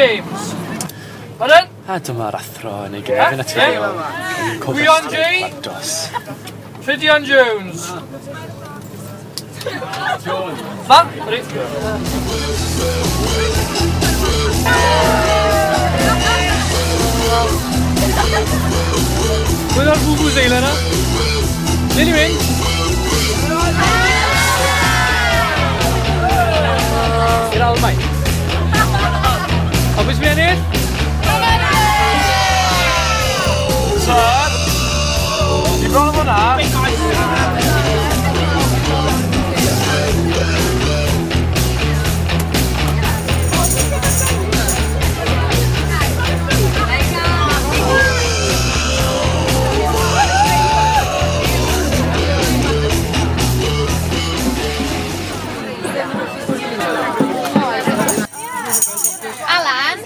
James. Pardon? A dyma'r athro yn ei gynefin naturiol yn Gwion cofrestru J. plantos. Rhydian Jones. Ma? Ready? Pwy o'r vuvuzela 'na? Le ni'n mynd? I'r Almaen. A pwy sy'n ennill? Sir! Ni bron o fod 'na. Alan.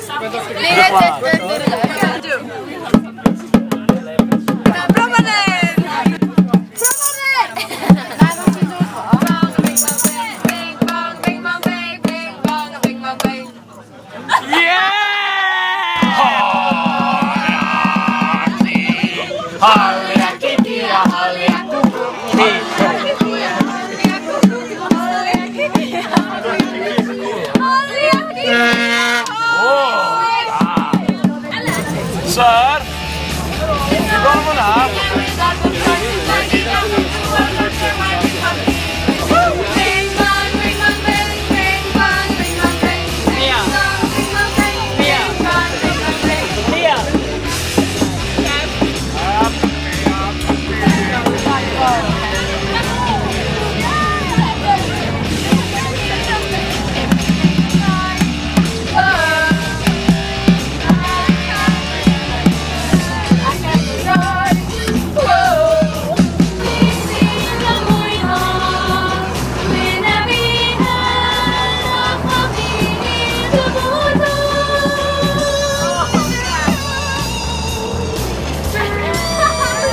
Sir! Ni bron o fod 'na.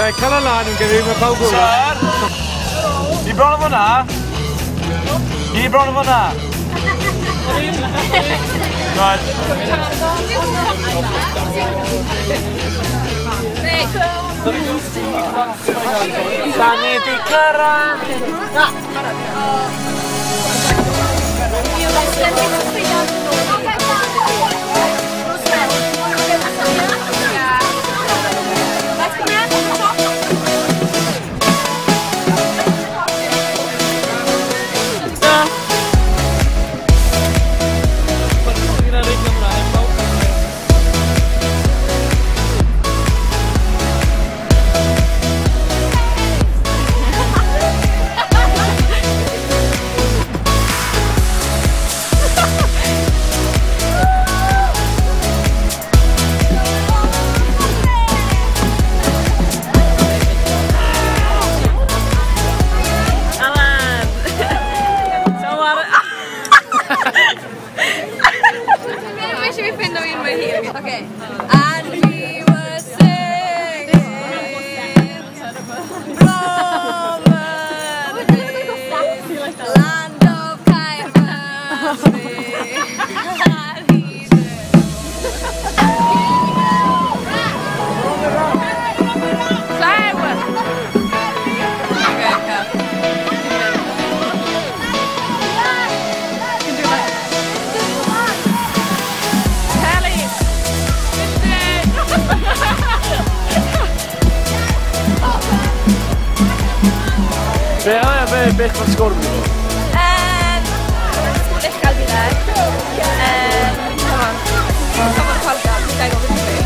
Reit, cael y lan yn gyrru, mae pawb gwybod. Sir! Ni bron o fod 'na. Ni bron o fod 'na. Good. Da ni 'di cyrraedd. Okay. And we were singing from the land of Caerphilly. Be o, be, beth mae'r sgôr yn mynd i fod? Sgôr uchel fi dde. Come on. Come on, chwarae, fi'n gael gofyn i fi.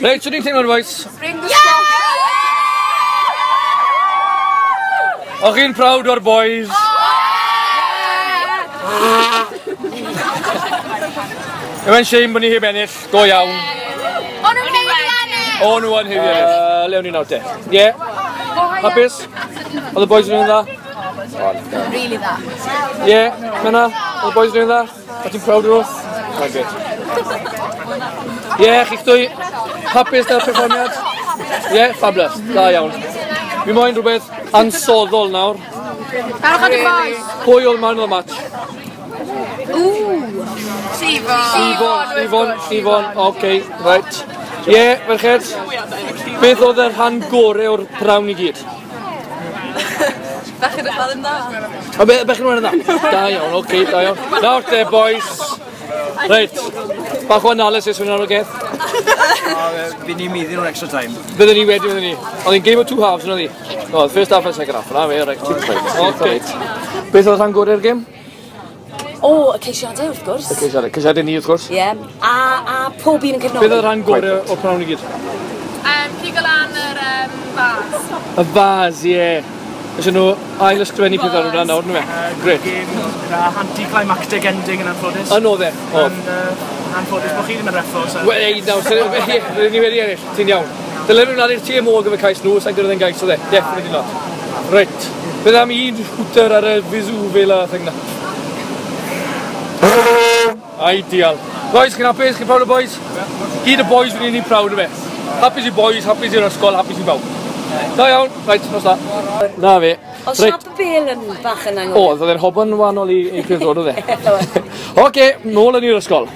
Reit, so ni'n teimlo'r boys? O'ch chi'n proud o'r boys? Yw e'n shame bod ni heb ennill, go iawn. O'n nhw'n haeddu ennill! O'n nhw yn haeddu ennill. Le o'n ni nawr te? Ie? Hapus? Oedd y boys yn dda? Really dda. Ie, Menna? Oedd y boys yn dda? O ti'n proud o nhw? Mae'n grêt. Ie, chi'ch dwy hapus da'r perfformiad? Ie, fabulous. Da iawn. Fi moyn rhywbeth ansoddol nawr. Parch at y boys! Pwy oedd man of the match? Ww! Sifon! Sifon, Sifon, oce, right. Ie, ferched, beth oedd y rhan gore o'r prawn i gyd? Bechgyn yn chwarae'n dda. O, bechgyn yn chwarae'n dda? Da iawn, oce, da iawn. Nawr te, boys. Reit, bach o analysis hwnna'n o'r geth. Fy ni'n middi nhw'n extra time. Bydden ni wedi, bydden ni. Oedd hi'n game of two halves, yna di. No, first half and second half, na fe, reit. Oce. Beth oedd rhan gorau'r gêm? O, y ceisiadau, wrth gwrs. Y ceisiadau, ceisiadau ni, wrth gwrs. Ie, a pob un yn cefnogi. Beth oedd rhan gorau o'r prawn i gyd? Pigo lan yr fas. Y fas, ie. Eisiau nhw ail ysgrifennu pethau ar hwnna nawr, nhw fe? Grêt. Gêm gyda anticlimactic ending yn anffodus. Yn oedd e? Oedd. Yn anffodus bod chi ddim yn reffo. Wel, ei, nawr, rydyn ni wedi ennill, ti'n iawn. Dylen nhw'n ar i'r TMO gyfer cais nhw, sa'n gyrraedd yn gais oedd e. Definitely not. Reit. Beth am un hooter ar y Vesuvela thing na? Ideal. Boys, chi'n hapus? Chi'n proud o boys? Gyd y boys rydyn ni'n proud o fe. Hapus i boys, hapus i'r ysgol, hapus i bawb. Da iawn, reit, nos da. Na fe. Oedd siap y bel yn bach yn anghywir. Oedd, oedd e'n hoban wahanol i pêl-droed oedd e. Oce, nôl yn i'r ysgol.